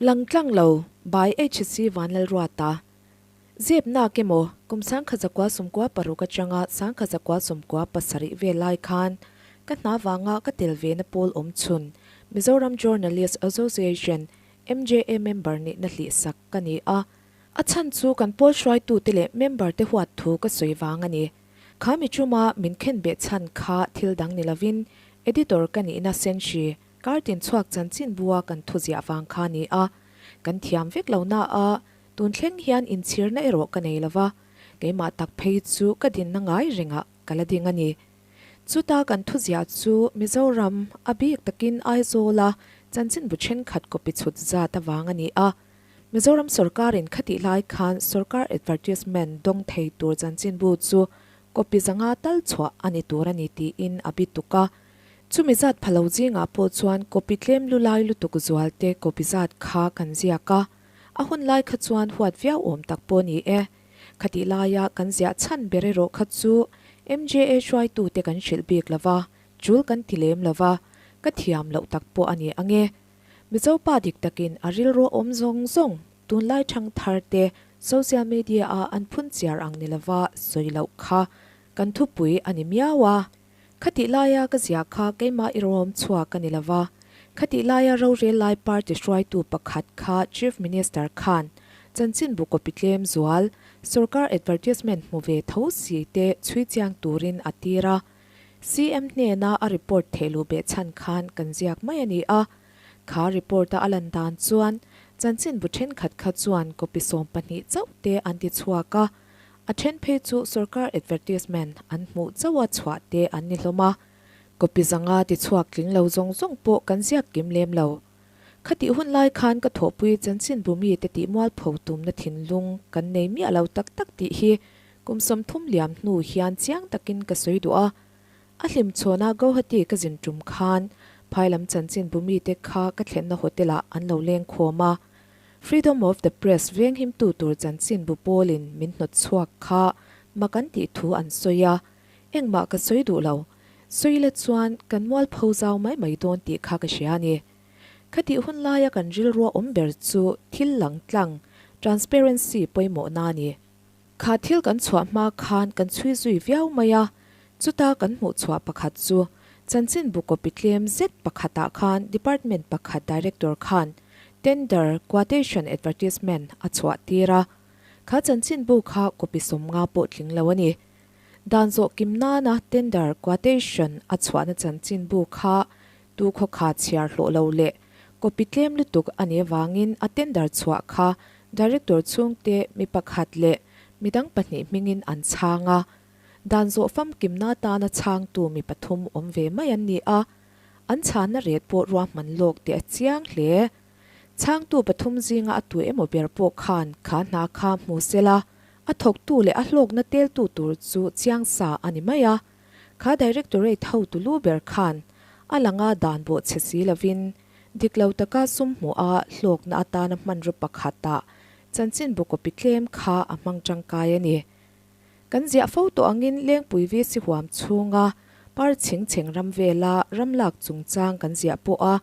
Lang tlang lo by HC Vanlalruata. Zep nak emaw, kum 1996 atanga 1997 vel lai khan ka hna vanga ka tel ve na pawl awm chhun Mizoram Journalist Association, MJA, member nihna hlih sak ka ni a. A chhan chu kan pawl hruaitute leh member te huat thu ka sawi vang a ni. Kha mi chuma min khen beh chhan kha thil dang ni lovin editor ka nihna senhri Kar tin chhuak chanchin bua kan thu ziah vang kha ni a, kan thiam vek lo na a, tun thleng hian inchhirna erawh ka nei lo va, keimah tak phei chu ka dinna ngai rengah ka la ding a ni. Chuta kan thu ziah chu Mizoram, a bik takin Aizawla chanchinbu thenkhat copy chhut zat avang a ni a, Mizoram sorkarin khatih lai khan sorkar advertisement dawng thei tur chanchinbu chu copy zanga tal chhuah a ni tur a ni tiin a bi tuk a. Chumi zat pha lo zingah pawh chuan copy tlem lu lai lutuk zual te copy zat kha kan ziak a, a hun lai kha chuan huat viau awm tak pawh ni e. Khatih laia kan ziah chhan ber erawh kha chu MJA hruaitute kan hrilh bik lo va, chul kan ti lem lo va, ka thiam loh tak pawh a ni ang e. Mizo pa dik takin a rilru awm zawng zawng tunlai thang thar te social media a an phun chiar ang ni lova sawi loh kha kan thupui a ni miau a. Khatih laia ka ziah kha keimah i rawm chhuak a ni lova, khatih laia rorel lai party hruaitu pakhat kha Chief Minister khan chanchinbu copy tlem zual, sorkar advertisement hmu ve tho si te chhui chiang turin a tir a. CM hnena a report thehluh beh chhan khan kan ziak mai a ni a. Kha report a a lan dan chuan chanchinbu thenkhat kha chuan copy 12 chauh te an ti chhuak a. A then phei chu sorkar advertisement an hmuh chauh a chhuah te an ni hlawm a, copy zanga ti chhuak tling lo zawng zawng pawh kan ziak kim lem lo. Khatih hun lai khan ka thawhpui chanchinbu mite tih mualpho tumna thinlung kan nei miah lo tak tak tih hi kum 30 liam hnu hian chiang takin ka sawi duh a. A hlimchhawn a Guwahati ka zin tum khan phailam chanchinbu mite kha ka thlenna hotel ah an lo leng khawm a. Freedom of the Press venghimtu tur chanchinbu pawlin min hnawt chhuak kha mak an tih thu an sawi a, engmah ka sawi duh lo. Sawi la chuan kan mualpho zau mai mai dawn tih kha ka hria a ni. Khatih hun laia kan rilrua awm ber chu thil lang tlang, transparency, pawimawhna a ni. Kha thil kan chhuah hma khan kan chhui zui viau mai a, chuta kan hmuh chhuah pakhat chu chanchinbu copy tlem zet pakhatah khan department pakhat director khan tender quotation advertisement a chhuah tir a, kha chanchinbu kha copy 50 pawh tling lo a ni. Dan zawh kim nana tender quotation a chhuahna chanchinbu kha tu khawkha chhiar hlawh lo leh copy tlem lutuk a nih avangin a tender chhuah kha Director chhungte mi pakhat leh midang pahnih hmingin an chhang a, dan zawh famkimna atana chhangtu mi pathum awm ve mai an ni a, an chhanna ret pawh ruahman lawk teh a chiang hle. Chhangtu pathum zinga a tu emaw ber pawh khan kha hna kha hmu sela, a thawktu leh a hlawkna teltu tur chu chiang sa a ni mai a. Kha Directorate hotu lu ber khan a langa dan bawh chhe si lovin Dik lo taka sum hmuh a hlawkna atana hmanraw pakhatah chanchinbu copy tlem kha a hmang tangkai a ni. Kan ziah fo tawh angin Lengpui VC huam chhunga par chhing chheng ram vela ram lak chungchang kan ziah pawh a,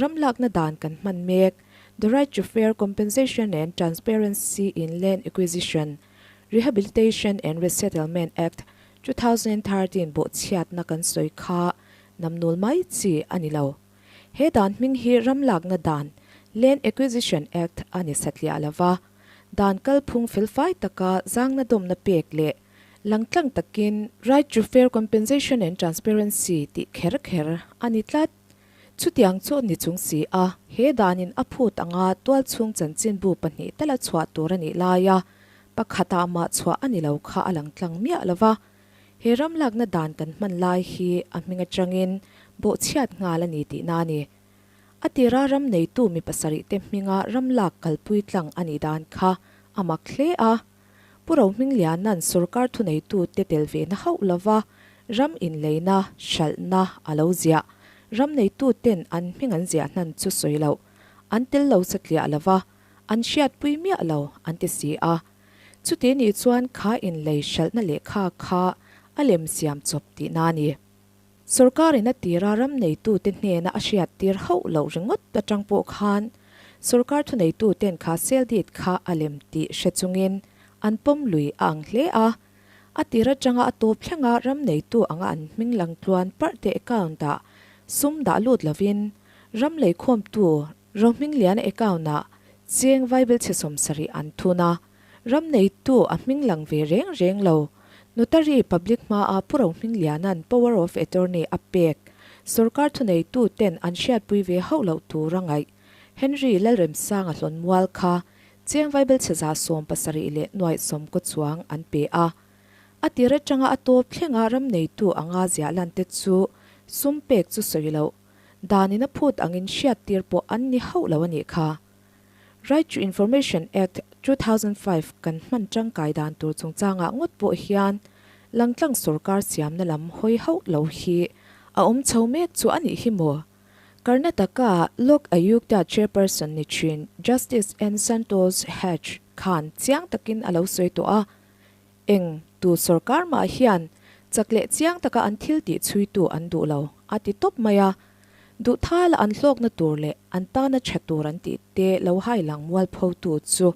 ram lakna dan kan hman mek, The Right to Fair Compensation and Transparency in Land Acquisition, Rehabilitation and Resettlement Act, 2013 bawhchhiatna kan sawi kha namnul mai chi a ni lo. He dan hming hi ram lakna dan, Land Acquisition Act, a ni satliah lo va, dan kalphung felfai taka zangna dawmna pek leh langtlang takin Right to Fair Compensation and Transparency tih kher kher a ni tlat. Chutiang chu ni chung si a, he danin a phut anga tualchhung chanchinbu pahnih tala chhuah tur a nih laia pakhatah mah chhuah a ni lo kha a langtlang miah lo va. He ram lakna dan kan hman lai hi a hming atangin bawhchhiat nghal a ni tihna a ni. A tira ram neitu mi pasarih te hminga ram lak kalpui tlang a nih dan kha a mak hle a. Pu Rohmingliana'n sorkar thuneitu te tel ve na hauh lova ram inleina, hralhna a lo ziah. Ram neitu ten an hming an ziah hnan chu sawi loh, an tel lo satliah lova an hriatpui miah lo an ti si a. Chuti nih chuan kha inlei hralhna lehkha kha a lem siam chawp tihna a ni. Sorkarin a tira ram neitute hnena a hriattir hauh loh ringawt atang pawh khan Sorkar thuneitu ten kha sale deed kha a lem tih hre chungin an pawm lui a ang hle a. A tir atanga a tawp thlenga ram neitu anga an hming lang tluan parh te account ah sum dah lut lovin ram leikhawmtu Rohmingliana account ah cheng vaibelchhe 70 an thun a. Ram neitu a hming lang ve reng reng lo. Notary Public hmaa Pu Rohmingliana'n Power of Attorney a pek sorkar thuneitu ten an hriatpui ve hauh loh tur a ngaih. Henry Lalremsanga hlawnmual kha cheng vaibelchhe 70 leh nuaih sawm kaw chuang an pe a. A tir atanga a tawp thlenga ram neitu anga ziah lan te chu sum pek chu sawi loh. Danin a phut angin hriattir pawh an ni hauh lo a nih kha. Right to Information Act, 2005 kan hman tangkai dan tur chungchangah ngawt pawh hian langtlang sorkar siamna lam hawi hauh lo hi a awm chho mek chu a nih hi maw? Karnataka Lok Ayukta Chairperson ni thin Justice N Santosh Hegde khan chiang takin a lo sawi tawh a, eng tu sorkar mah hian chak leh chiang taka an thil tih chhuitu an duh lo a ti tawp mai a. Duh thala an hlawkna tur leh an tana tha tur an tih te lo hai lang mualpho tu chu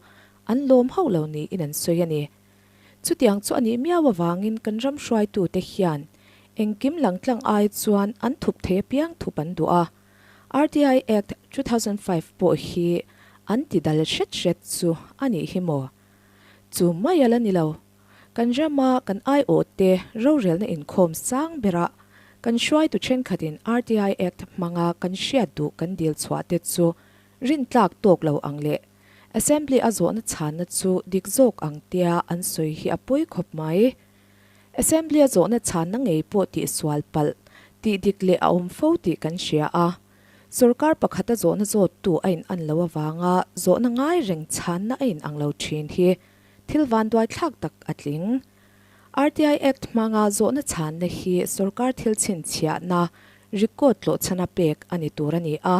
an lawm hauh lo niin an sawi a ni. Chutiang chu a nih miau avangin kan ram hruaitute hian engkim langtlang ai chuan an thup thei apiang thup an duh a. RTI Act 2005 pawh hi an ti dal hret hret chu a nih hi maw? Chu mai a la ni lo. Kan rama kan aiawhte rorelna inkhawm sang berah kan hruaitu thenkhatin RTI Act hmanga kan hriat duh kan dil chhuah te chu rintlak tawk lo ang leh Assembly a zawhna chhanna chu dik zawk ang tia an sawi hi a pawi khawp mai. Assembly a zawhna chhanna ngei pawh tih sual palh, tih dik leh a awm fo tih kan hria a. Sorkar pakhata zawhna zawttu a in an lo avanga zawhna ngai reng chhanna a in ang lo thin hi Thil vanduai thlak tak a tling. RTI Act hmanga zawhna chhanna hi sorkar thil chhinchhiahna record tlawhchhana pek a ni tur a ni a,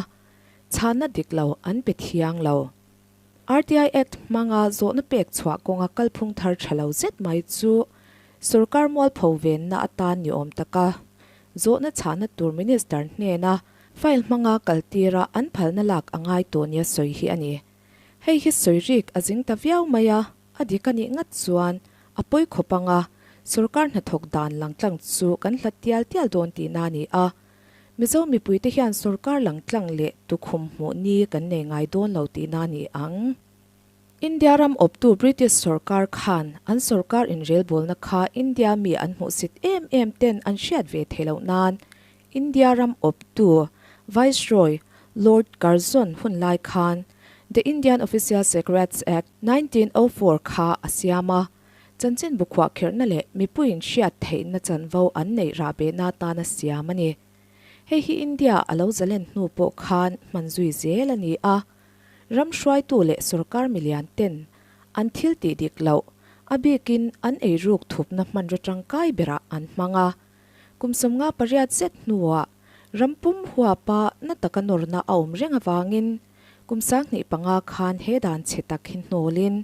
chhanna dik lo an pe thiang lo. RTI Act hmanga zawhna pek chhuah kawnga kalphung thar tha lo zet mai chu sorkar mualpho venna atan ni awm taka zawhna chhahna tur Minister hnena file hmanga kaltira an phalna lak a ngai tawh nia sawi hi a ni. Hei hi sawi rik a zing ta viau mai a, a dik a nih ngat chuan a pawi khawp ang a, sorkar hnathawk dan langtlang chu kan hlat tial tial dawn tihna a ni a. Mizo mipuite hian sorkar langtlang leh tukhum hmuh ni kan nei ngai dawn lo tihna a ni ang. India ram awptu British sorkar khan an sorkar inrelbawlna kha India mi an hmuhsit em em ten an hriat ve theih loh nan India ram awptu Viceroy Lord Curzon hun lai khan The Indian Official Secrets Act, 1904 kha a siam a, chanchin bu khuahkherhna leh mipuiin hriat theihna chanvo an neih rahbehna atana siam a ni. Hei hi India a lo zalen hnu pawh khan hman zui zel a ni a, ram hruaitu leh sorkar milian ten an thil tih dik loh, a bikin an eiruk thupna hmanraw tangkai berah an hmang a. Kum 58 zet hnuah ram pum huapa na taka nawrna a awm reng avangin kum 2005 khan he dan chhe tak hi hnawlin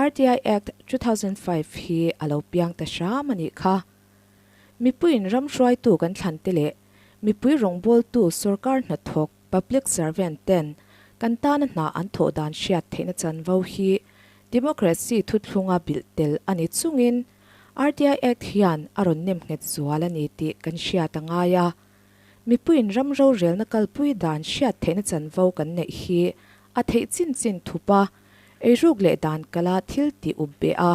RTI Act 2005 hi a lo piang ta hram a nih kha. Mipuiin ram hruaitu kan thlan te leh mipui rawngbawltu sorkar hnathawk, public servant, ten kan tana hna an thawh dan hriat theihna chanvo hi democracy thuthlunga bilh tel a ni chungin RTI Act hian a rawn nem nghet zual a ni tih kan hriat a ngai a. Mipuiin ram rorelna kalpui dan hriat theihna chanvo kan neih hi a theih chin chin thup a, eiruk leh dan kala thil tih up beh a,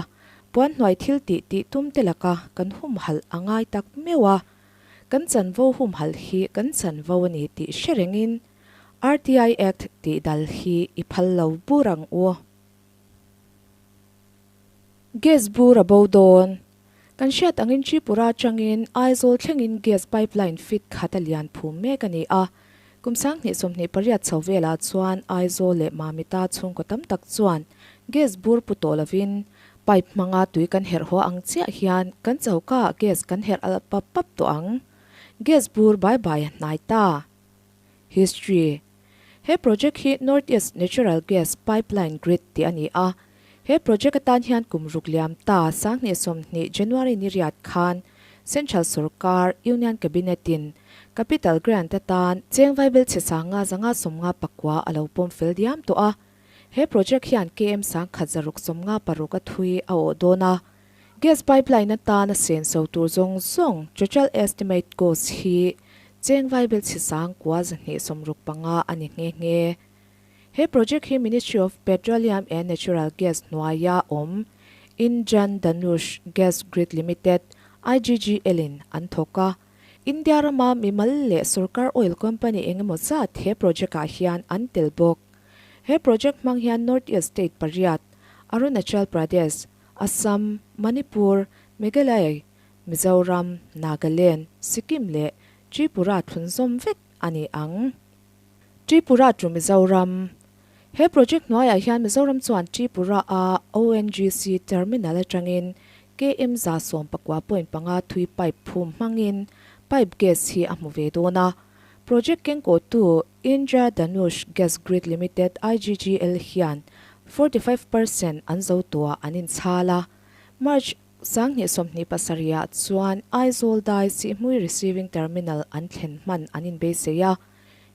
puanhnuai thil tih tih tum te laka kan humhalh a ngai tak meuh a. Kan chanvo humhalh hi kan chanvo a ni tih hre rengin RTI Act tih dal hi i phal lo bur ang u. Gas bur a bo dawn. Kan hriat angin Tripura atangin Aizawl thlengin gas pipeline fit khat a lian phum mek a ni a. Kum 2028 chho velah chuan Aizawl leh Mamita chhungkaw tam tak chuan gas bur pu tawh lovin pipe hmanga tui kan herh haw ang chiah hian kan choka ah gas kan herh alh pap pap tawh ang. Gas bur bai bai a hnai ta. History. He project hi North East Natural Gas Pipeline Grid tih a ni a. He project atan hian kum ruk liam ta 2020 January ni riat khan Central Sorkar, Union Cabinet in Capital Grant atan cheng vaibelchhe sanga zanga sawmnga pakua a lo pawm fel diam tawh a. He project hian KM 1656 a thui a awh dawn a. Gas pipeline atana senso tur zawng zawng total estimate cost hi cheng vaibelchhe 9265 a ni nghe nghe. He project hi Ministry of Petroleum and Natural Gas hnuaia awm Indran Dhanush Gas Grid Limited, IGGL, in an thawk a. India rama mimal leh sorkar oil company engemaw zat he project ah hian an tel bawk. He project hmang hian North East state pariat, Arunachal Pradesh, Assam, Manipur, Meghalaya, Mizoram, Nagaland, Sikkim leh Tripura thlunzawm vek a ni ang. Tripura to Mizoram, He project hnuaiah hian Mizoram chuan Tripura a ONGC terminal atangin KM 119.5 thui pipe phum hmangin pipe gas hi a hmu ve dawn a. Project kengkawhtu Indra Dhanush Gas Grid Limited, IGGL, hian 45% an zo tuah an inchhal a. March 2027 ah chuan Aizawl dai Sihhmui Receiving Terminal an thlen hman an inbeisei a.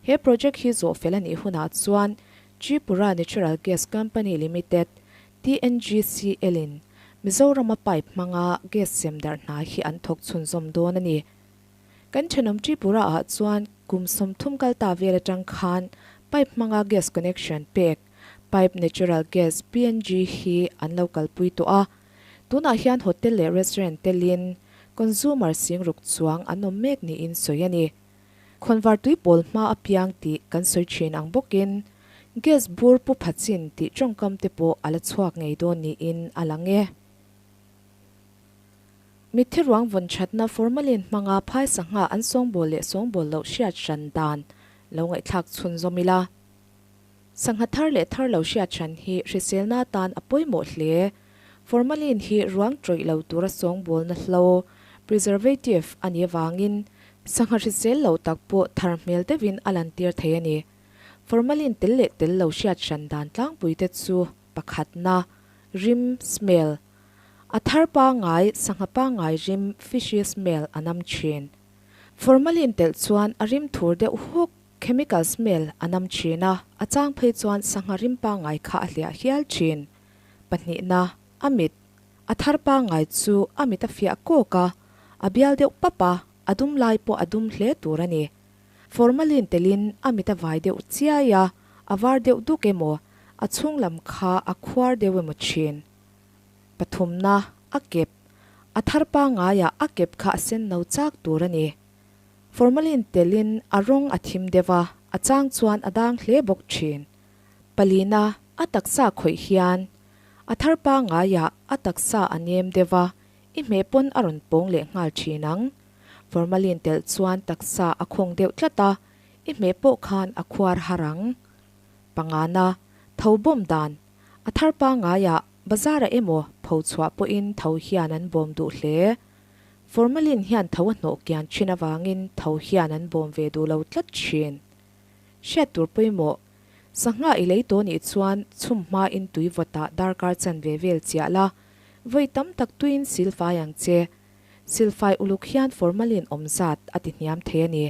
He project hi zawh fel a nih hunah chuan Tripura Natural Gas Company Limited, TNGCL, in Mizorama pipe hmanga gas sem darh hna hi an thawk chhunzawm dawn a ni. Kan thenawm Tripura ah chuan kum 30 kal ta vel atang khan pipe hmanga gas connection pek, Pipe Natural Gas, PNG, hi an lo kalpui tawh a. Tunah hian hotel leh restaurant telin consumer singruk chuang an awm mek niin sawi a ni. Khawnvar tui pawl hma apiang tih kan sawi thin ang bawkin gas bur pu pha chin tih tawngkam te pawh a la chhuak ngei dawn niin a lang e. Mitthi ruang vawn thatna formalin hmanga phai sangha an sawngbawl leh sawngbawl loh hriat hran dan lo ngaihthlak chhunzawm ila. Sangha thar leh thar lo hriat hran hi hriselna atan a pawimawh hle. Formalin hi ruang tawih lo tura sawngbawlna hlo, preservative, a nih avangin sangha hrisel lo tak pawh thar hmel deuhin a lantir thei a ni. Formalin tel leh tel lo hriat hran dan tlangpuite chu pakhatna, rim, smell, a thar pangngai, sangha pangngai rim, fishy smell, a nam thin. Formalin telh chuan a rim thur deuh huk. Chemical smell a nam thin a, a chang phei chuan sangha rim pangngai kha a hliah hial thin. Pahnihna, a mit. A thar pangngai chu a mit a fiah kawk a, a bial deuh pap a, a dum lai pawh a dum hle tur a ni. Formalin telin a mit a vai deuh chiai a, a var deuh duk emaw, a chhung lam kha a khuar deuh emaw thin. Pathumna, a kep. A thar pangngaiah a kep kha a sen no chak tur a ni. Formalin telin a rawng a thim deuh a, a chang chuan a dang hle bawk thin. Palina, a taksa khawih hian a thar pangaiah a taksa a nem deuh a, i hmeh pawn a rawn pawng leh nghal thin ang. Formalin telh chuan taksa a khawng deuh tlat a, i hmeh pawh khan a khuar har ang. Pangana, tho bawm dan, a thar pangaiah bazar-ah emaw pho chhuah pawhin tho hian an bawm duh hle. Formalin hian tho a hnawh kian thin avangin tho hian an bawm ve duh lo tlat thin. Hriat tur pawimawh, Sangha i lei tawh nih chuan chhum hmain tui vawtah darkar chanve vel chiah la, vawi tam tak tuiin silfai ang che. Silfai uluk hian formalin awm zat a ti hniam thei a ni.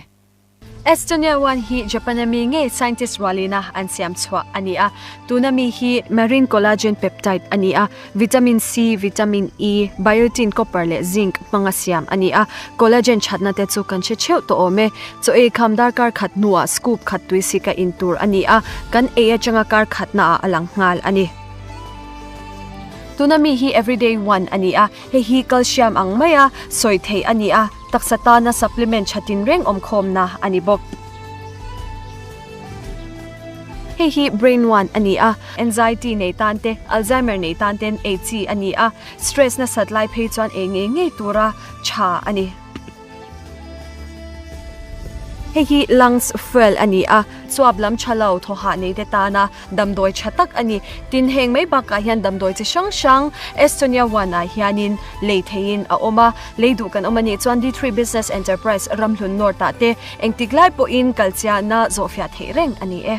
Estonia one hi Japan ami ngei scientist rualina an siam chhuah a ni a. Tuna mi hi marine collagen peptide a ni a, vitamin C, vitamin E, biotin, copper leh zinc hmanga siam a ni a. Collagen thatna te chu kan hre theuh tawh awm e. Chaw ei kham darkar khat hnuah scoop khat tui sika in tur a ni a, kan ei atanga kar khatnaah a lang nghal a ni. Tuna mi hi everyday one a ni a, hei hi calcium ang maia sawi theih a ni a. Taksa tana supplement tha tinreng awmkhawmna a ni bawk. Hei hi Brain One a ni a, anxiety nei tan te, Alzheimer nei tan ten ei chi a ni a, stress nasat lai phei chuan ei ngei ngei tura tha a ni. Hei hi Lungs Fuel a ni a, chuap lam tha lo thaw hah nei te tana damdawi tha tak a ni. Tin, heng mai bakah hian damdawi chi hrang hrang Estonia One ah hianin lei theihin a awm a, lei duh kan awm a nih chuan D3 Business Enterprise Ramhlun North ah te engtik lai pawhin kalchiahna zawhfiah theih reng a ni e.